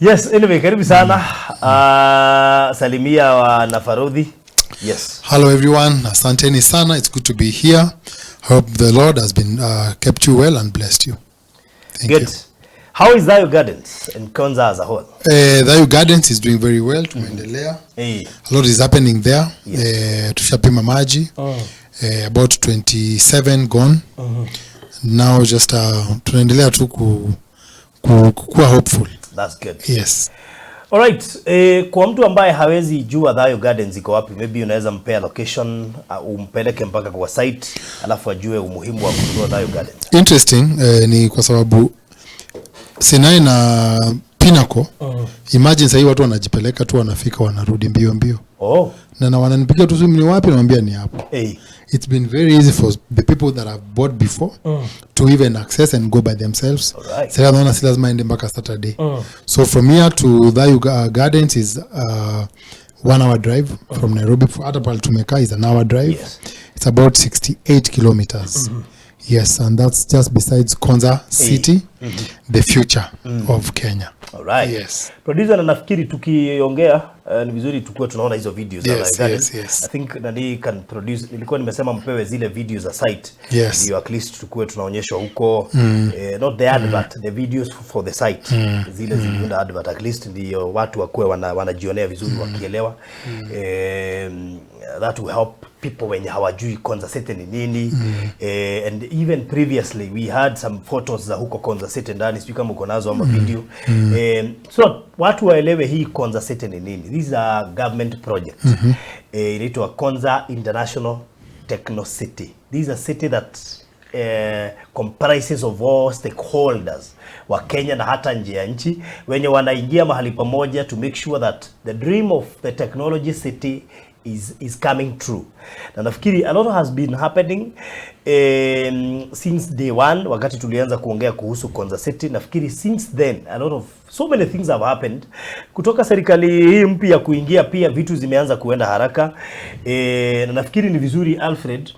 Yes, anyway, karibu sana. Salimia wanafarudhi. Yes. Hello everyone, asanteni sana. It's good to be here. Hope the Lord has been kept you well and blessed you. Thank Good. You. How is Thayu Gardens and Konza as a whole? Thayu Gardens is doing very well. Tumeendelea. A lot is happening there. Tushapima maji. About 27 gone. Now just tunaendelea tu kukuwa hopeful. That's good. Yes. Alright, kwa mtu ambaye hawezi jua Thayu Gardens iko wapi, maybe unaweza mpea location, umpeleke mpaka kwa site, alafu ajue umuhimu wa kununua Thayu Gardens. Interesting ni kwa sababu Sinai na Pinnacle, imagine sahii watu wanajipeleka tu, wanafika, wanarudi mbio mbio. Na wananipigia tu simu, "Ni wapi?" Namwambia ni hapo. It's been very easy for the people that have bought before to even access and go by themselves. Sasa naona si lazima ende mpaka Saturday. So from here to Thayu Gardens is 1 hour drive from Nairobi. Hata pale tumekaa is an hour drive. It's about 68 kilometers. Yes, and that's just besides Konza City, the future of Kenya. Alright. Yes. Producer, na nafikiri tukiongea ni vizuri tukuwe tunaona hizo videos za Thayu Gardens. I think nani can produce, nilikuwa nimesema mpewe zile videos za site. Ndio at least tukuwe tunaonyeshwa huko, not the advert, the videos for the site. Zile ziliunda advert, at least ndio watu wakuwe wanajionea vizuri wakielewa. That will help people wenye hawajui Konza City ni nini. And even previously we had some photos za huko Konza City ndani, sijui kama uko nazo ama video. So watu waelewe hii Konza City ni nini. This is a government project. Inaitwa Konza International Techno City. This is a city that comprises of all stakeholders wa Kenya na hata nje ya nchi wenye wanaingia mahali pamoja to make sure that the dream of the technology city is coming true. Na nafikiri a lot has been happening since day one wakati tulianza kuongea kuhusu Konza City. Nafikiri since then a lot of so many things have happened. Kutoka serikali hii mpya kuingia, pia vitu zimeanza kuenda haraka. Na nafikiri ni vizuri, Alfred,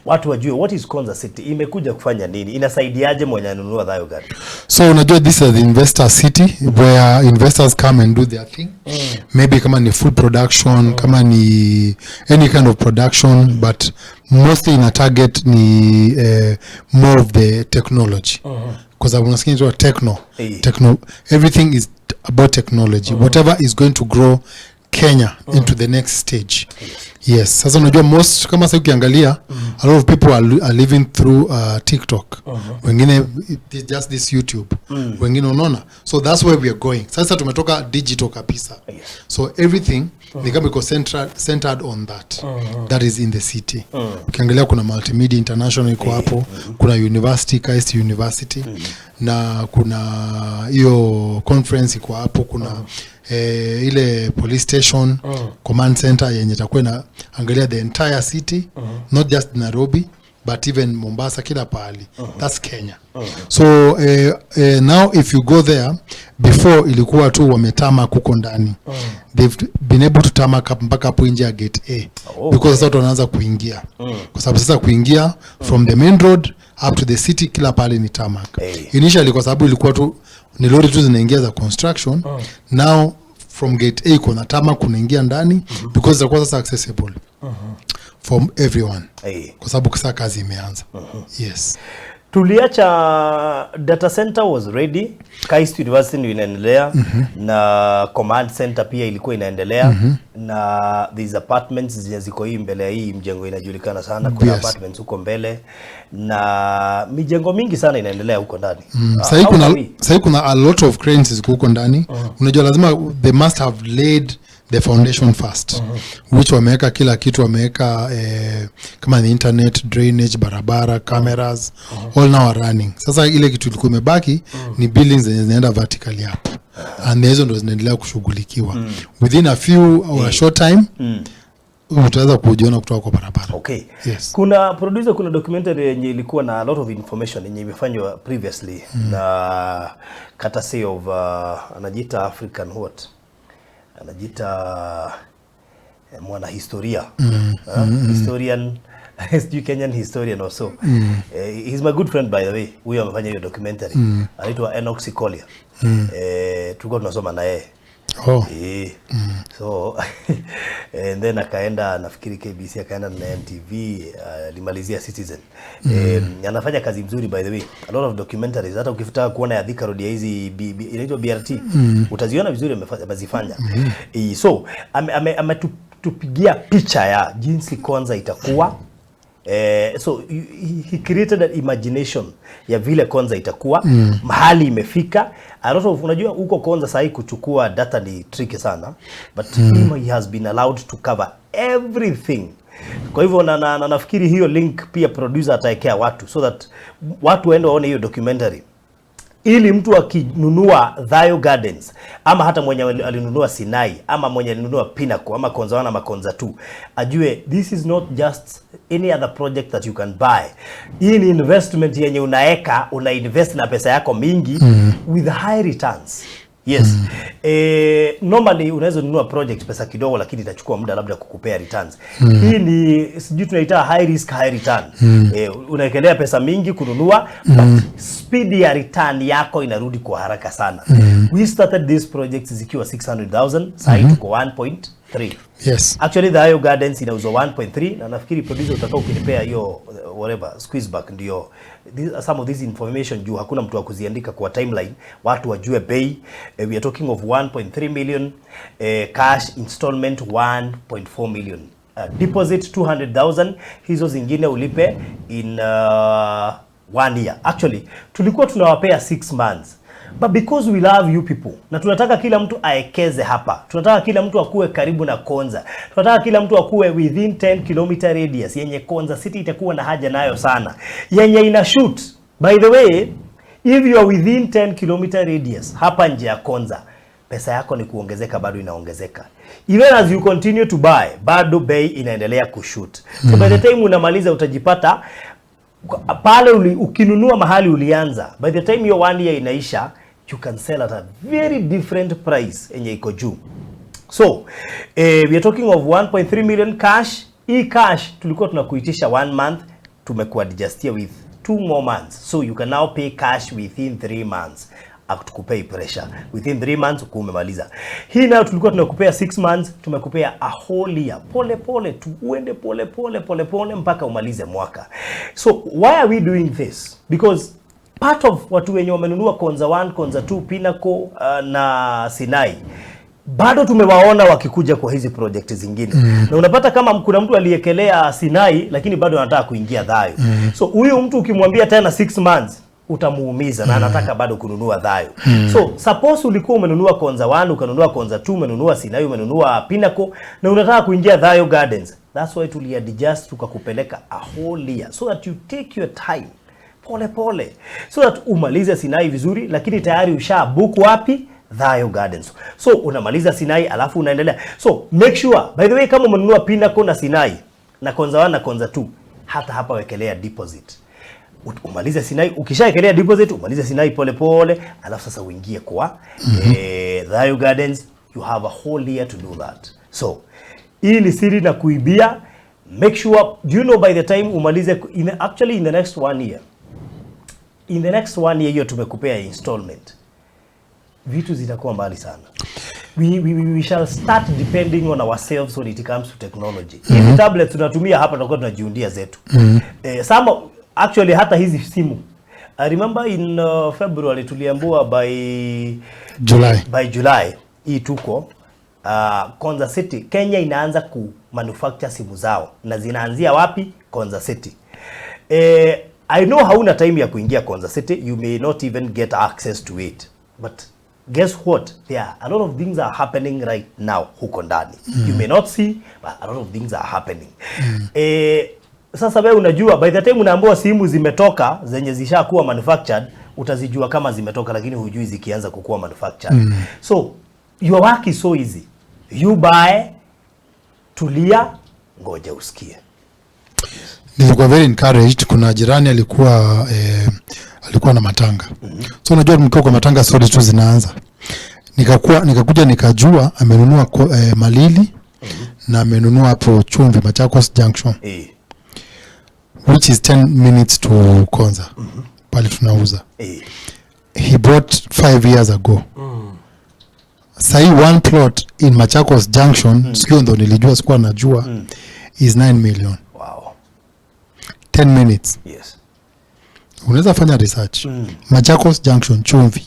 watu wajue what is Konza City, imekuja kufanya nini, inasaidiaje mwenye anunua Thayu Garden. So unajua this is the investor city where investors come and do their thing. Maybe kama ni food production, kama ni any kind of production, but mostly ina target ni more of the technology. Kwa sababu unasikia inaitwa techno. Techno, everything is about technology. Whatever is going to grow Kenya into the next stage. Yes. Sasa unajua most, kama sasa ukiangalia, a lot of people are living through TikTok. Wengine it just this YouTube. Wengine, unaona. So that's where we are going. Sasa tumetoka digital kabisa. So everything ni kama iko centered on that. That is in the city. Ukiangalia kuna Multimedia International iko hapo, kuna university, KAIST University, na kuna hiyo conference iko hapo, kuna ile police station, command center yenye itakuwa ina angalia the entire city, not just Nairobi but even Mombasa, kila pahali. That's Kenya. So now if you go there, before ilikuwa tu wametarmac huko ndani. They've been able to tarmac up mpaka hapo nje ya gate A because sasa watu wanaanza kuingia, kwa sababu sasa kuingia from the main road up to the city, kila pahali ni tarmac. Initially, kwa sababu ilikuwa tu ni lori tu zinaingia za construction, now from gate A kuna tarmac kunaingia ndani because itakuwa sasa accessible for everyone, kwa sababu sasa kazi imeanza. Yes. Tuliacha data center was ready, KAIST University ndio inaendelea, na command center pia ilikuwa inaendelea, na these apartments zenye ziko hii mbele ya hii mjengo inajulikana sana, kuna apartments huko mbele na mijengo mingi sana inaendelea huko ndani. Sahii How kuna are we? Sahii kuna a lot of cranes ziko huko ndani. Unajua lazima they must have laid the foundation first, which wameweka kila kitu, wameweka kama ni internet, drainage, barabara, cameras, all now are running. Sasa ile kitu ilikuwa imebaki ni buildings zenye zinaenda vertically up, and hizo ndo zinaendelea kushughulikiwa. Within a few or a short time utaweza kujiona kutoka kwa barabara. Yes. Kuna, producer, kuna documentary yenye ilikuwa na a lot of information yenye imefanywa previously na courtesy of anajiita African what? Anajiita mwanahistoria. Historian. Sijui Kenyan historian or so. He's my good friend, by the way. Huyo amefanya hiyo documentary. Anaitwa Enoch Sikolia. Tulikuwa tunasoma na yeye. Oh. So and then akaenda, nafikiri KBC, akaenda na NTV, alimalizia Citizen. Anafanya kazi mzuri, by the way. A lot of documentaries, hata ukitaka kuona ya Thika Road, ya hizi inaitwa BRT, utaziona vizuri amezifanya. So ametupigia picha ya jinsi Konza itakuwa. So he created an imagination ya vile Konza itakuwa, mahali imefika. A lot of, unajua huko Konza sahi kuchukua data ni tricky sana, but him, he has been allowed to cover everything. Kwa hivyo na nafikiri hiyo link pia producer ataekea watu so that watu waende waone hiyo documentary, ili mtu akinunua Thayo Gardens ama hata mwenye alinunua Sinai ama mwenye alinunua Pinnacle ama Konza 1 ama Konza 2 ajue this is not just any other project that you can buy. Hii ni investment yenye unaeka, una invest na pesa yako mingi with high returns. Yes. Normally unaweza nunua project pesa kidogo, lakini itachukua muda labda kukupea returns. Hii ni, sijui tunaita, high risk high return. Unaekelea pesa mingi kununua, but speed ya return yako inarudi kwa haraka sana. We started these projects zikiwa 600,000, sasa tuko 1.3. Actually, the Thayo Gardens inauzwa 1.3, na nafikiri producer utakao ukinipea hiyo whatever squeeze back ndio some of this information, juu hakuna mtu wa kuziandika kwa timeline, watu wajue bei. We are talking of 1.3 million cash, installment 1.4 million, deposit 200,000, hizo zingine ulipe in one year. Actually, tulikuwa tunawapea 6 months, but because we love you people na tunataka kila mtu aekeze hapa, tunataka kila mtu akuwe karibu na Konza, tunataka kila mtu akuwe within 10 km radius yenye Konza City itakuwa na haja nayo sana, yenye ina shoot. By the way, if you are within 10 km radius hapa nje ya Konza, pesa yako ni kuongezeka, bado inaongezeka. Even as you continue to buy, bado bei inaendelea kushoot. So by the time unamaliza, utajipata pale ukinunua mahali ulianza, by the time your one year inaisha, you can sell at a very different price yenye iko juu. So we are talking of 1.3 million cash. Hii cash tulikuwa tunakuitisha one month, tumekuadjustia with 2 more months, so you can now pay cash within 3 months. Hatukupei pressure. Within 3 months ukuwa umemaliza. Hii nayo tulikuwa tunakupea 6 months, tumekupea a whole year. Pole pole tu, uende pole pole pole pole mpaka umalize mwaka. So why are we doing this? Because part of watu wenye wamenunua Konza 1, Konza 2, Pinnacle na Sinai, bado tumewaona wakikuja kwa hizi project zingine, na unapata kama kuna mtu aliekelea Sinai lakini bado anataka kuingia Thayo. So huyu mtu ukimwambia tena 6 months, utamuumiza na anataka bado kununua Thayo. So suppose ulikuwa umenunua Konza 1, ukanunua Konza 2, umenunua Sinai, umenunua Pinnacle na unataka kuingia Thayo Gardens. That's why tuliadjust tukakupeleka a whole year so that you take your time pole pole, so that umalize Sinai vizuri, lakini tayari usha book wapi? Thayo Gardens. So unamaliza Sinai alafu unaendelea. So make sure, by the way, kama umenunua Pinnacle na Sinai na Konza 1 na Konza 2, hata hapa wekelea deposit. Umalize Sinai, ukishaekelea deposit, umalize Sinai pole pole, alafu sasa uingie kwa Thayo Gardens. You have a whole year to do that. So hii ni siri na kuibia. Make sure, do you know, by the time umalize actually in the next one year, in the next one year hiyo tumekupea installment, vitu zitakuwa mbali sana. We shall start depending on ourselves when it comes to technology. Hizi tablets tunatumia hapa, tutakuwa tunajiundia zetu. Some actually hata hizi simu, I remember in February tuliambiwa by July. By July hii tuko, Konza City Kenya inaanza ku manufacture simu zao, na zinaanzia wapi? Konza City. I know hauna time ya kuingia Konza City, you may not even get access to it. But guess what? There are a lot of things are happening right now huko ndani. You may not see, but a lot of things are happening. Sasa wewe unajua by the time unaambiwa simu zimetoka zenye zishakuwa manufactured, utazijua kama zimetoka, lakini hujui zikianza kukuwa manufactured. So your work is so easy. You buy, tulia, ngoja usikie. Nilikuwa very encouraged. Kuna jirani alikuwa na matanga. So unajua mkiwa kwa matanga, stories tu zinaanza. Nikakuja nikajua amenunua malili na amenunua hapo Chumvi, Machakos Junction. Which is 10 minutes to Konza, pale tunauza. He bought 5 years ago. Sahii one plot in Machakos Junction, sikio ndo nilijua, sikuwa najua, is 9 million. 10 minutes. Unaweza fanya research. Machakos Junction, Chumvi,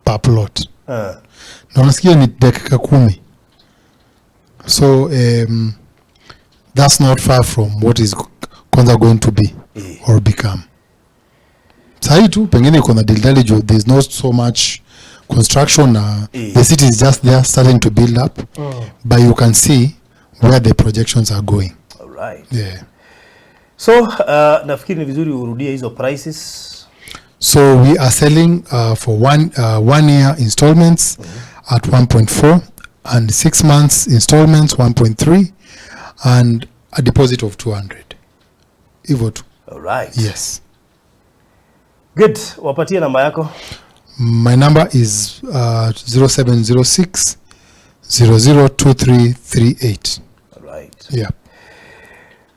per plot. Na unasikia ni dakika 10, so that's not far from what is Konza going to be or become. Sahii tu pengine iko na dildali juu there's not so much construction na the city is just there starting to build up, but you can see where the projections are going. Alright. Yeah. So nafikiri ni vizuri urudie hizo prices. So we are selling for one year installments at 1.4 and 6 months installments 1.3 and a deposit of 200. Hivyo tu. Alright. Yes. Good. Wapatie namba yako. My number is 0706 002338. Alright. Yeah.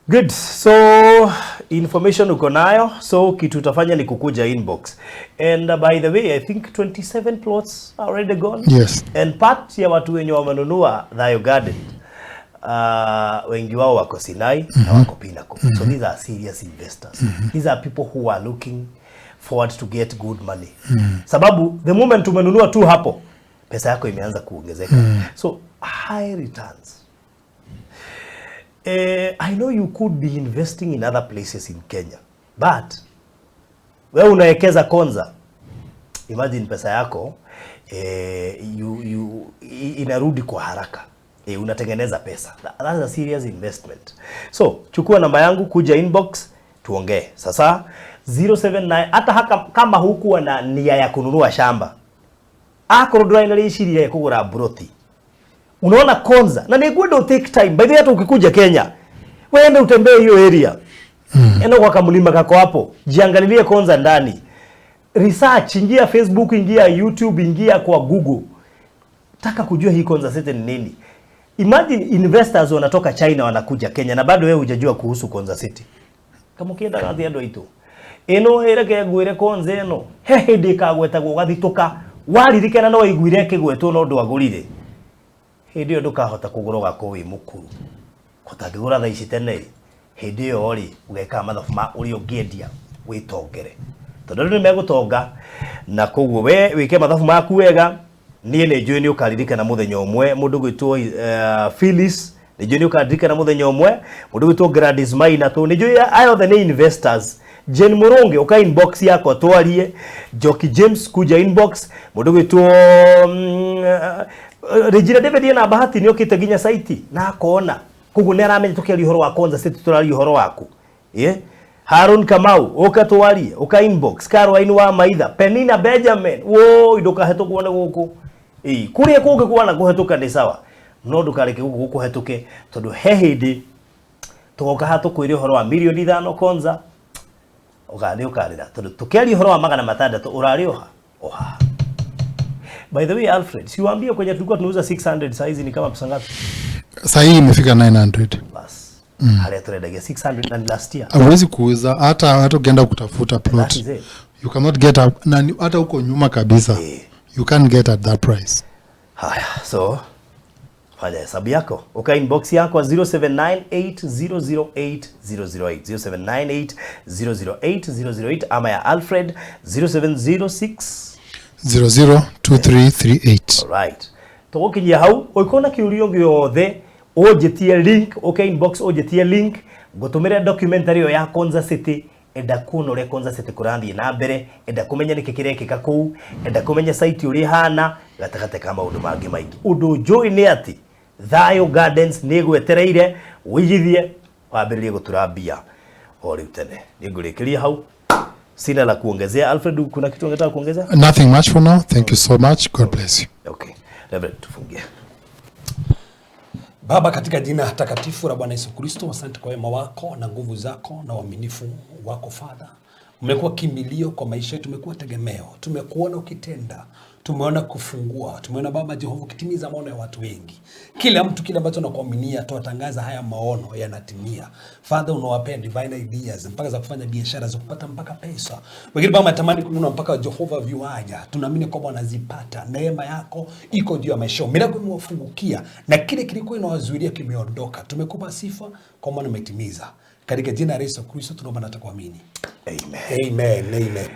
Good. So information uko nayo. So kitu utafanya ni kukuja inbox. And by the way, I think 27 plots are already gone. Yes. And part ya watu wenye wamenunua Thayo Garden, wengi wao wako Sinai na wako Pinnacle. So these are serious investors. These are people who are looking forward to get good money. Sababu the moment umenunua tu hapo, pesa yako imeanza kuongezeka. So high returns. I know you could be investing in other places in Kenya, but wewe unawekeza Konza, imagine pesa yako inarudi kwa haraka, unatengeneza pesa. That's a serious investment. So chukua namba yangu, kuja inbox tuongee. Sasa 079 hata haka, kama hukuwa na nia ya kununua shamba, akorwo ndũrarĩ na rĩciria rĩa kũgũra broti, unaona Konza na nĩngwenda take time. By the way, hata ukikuja Kenya, weende utembee hiyo area, enda kwa kamlima kako hapo, jiangalilie Konza ndani, research, ingia Facebook, ingia YouTube, ingia kwa Google, taka kujua hii Konza City ni nini. Imagine investors wanatoka China wanakuja Kenya na bado wewe hujajua kuhusu Konza City. Kama ukienda gathi andu aitu ĩno ĩreke ngwĩre Konza ĩno he hĩndĩ ĩkagwetagwo ũgathitũka waririkana no waiguire ĩkĩgwetwo no ndwagũrire. Hĩndĩ ĩyo ndũkahota kũgũra, ũgakorwo wĩ mũkũrũ kũtangĩgũra thaa ici tene. Hĩndĩ ĩyo rĩ, ũgekaga mathabu ma ũrĩa ũngĩendia wĩtongere, tondũ andũ nĩ megũtonga na koguo we wĩke mathabu maku wega. Niĩ nĩ njũĩ nĩ ũkaririkana mũthenya ũmwe mũndũ gwĩtwo Phyllis, nĩ njũĩ nĩ ũkaririkana mũthenya ũmwe mũndũ gwĩtwo Gladys Maina tũ, nĩ njũĩ aya othe nĩ investors. Jane Mũrũnge, ũka inbox yakwa twarie. Njoki James, kuja inbox. Mũndũ gwĩtwo Regina David ena bahati nĩ okĩte nginya site na akona, koguo nĩ aramenya tũkĩaria ũhoro wa Konza City tũraria ũhoro waku. Yeah? Harun Kamau, ũka twarie, ũka inbox. Caroline wa Maitha, Penina Benjamin, woi, ndũkahetũkwo nĩ gũkũ. Ĩĩ, kũrĩa kũngĩ kwana kũhetũka nĩ sawa, no ndũkareke gũkũ gũkũhetũke, tondũ he hĩndĩ tũgoka haha tũkwĩre ũhoro wa mirioni 5 Konza, ũgathiĩ ũkarĩra, tondũ tũkĩaria ũhoro wa 600 ũrarĩ oha oha. By the way, Alfred, si waambie kwenye tulikuwa tunauza 600 saa hizi ni kama pesa ngapi? Sahii imefika 900. Bas. Harĩa tũrendagia 600 na ni last year. Hauwezi kuuza hata ukienda kutafuta That plot. is it. You cannot get up, na hata huko nyuma kabisa you can't get at that price. Haya, so fanya hesabu yako, uka inbox yako 0798008008, 0798008008, ama ya Alfred 0706 002338. Alright. Tũgũkinyia hau. Ũngĩkorwo na kĩũria gĩothe, ũnjĩtie link, ũke inbox ũnjĩtie link, ngũtũmĩre documentary ĩyo ya Konza City. Enda kuona ũrĩa Konza City kũrathiĩ na mbere, enda kũmenya nĩkĩ kĩrekĩka kũu, enda kũmenya site ũrĩa ĩhana, gatagatĩ ka maũndũ mangĩ maingĩ. Ũndũ njũĩ nĩ atĩ Thayo Gardens nĩ ĩgwetereire ũigithie wambĩrĩrie gũtura mbia o rĩu tene. Nĩngũrĩkĩria hau, sina la kuongezea. Alfred, kuna kitu ungetaka kuongezea? Nothing much for now. Thank you so much. God bless you. Okay, Reverend, tufungie. Baba, katika jina takatifu la Bwana Yesu Kristo, asante kwa wema wako na nguvu zako na uaminifu wako Father. Umekuwa kimbilio kwa maisha yetu, umekuwa tegemeo, tumekuona ukitenda, Tumeona kufungua, tumeona Baba Jehova ukitimiza maono ya watu wengi. Kila mtu kile ambacho nakuaminia, tuwatangaza haya maono yanatimia. Father, unawapea divine ideas mpaka za kufanya biashara za kupata mpaka pesa. Wengine Baba wanatamani kununua mpaka Jehova viwanja, tunaamini kwamba wanazipata. Neema yako iko juu ya maisha yao, milango imewafungukia na kile kilikuwa inawazuilia kimeondoka. Tumekupa sifa kwa maana umetimiza. Katika jina la Yesu Kristo tunaomba na tukuamini. Amen. Amen, amen.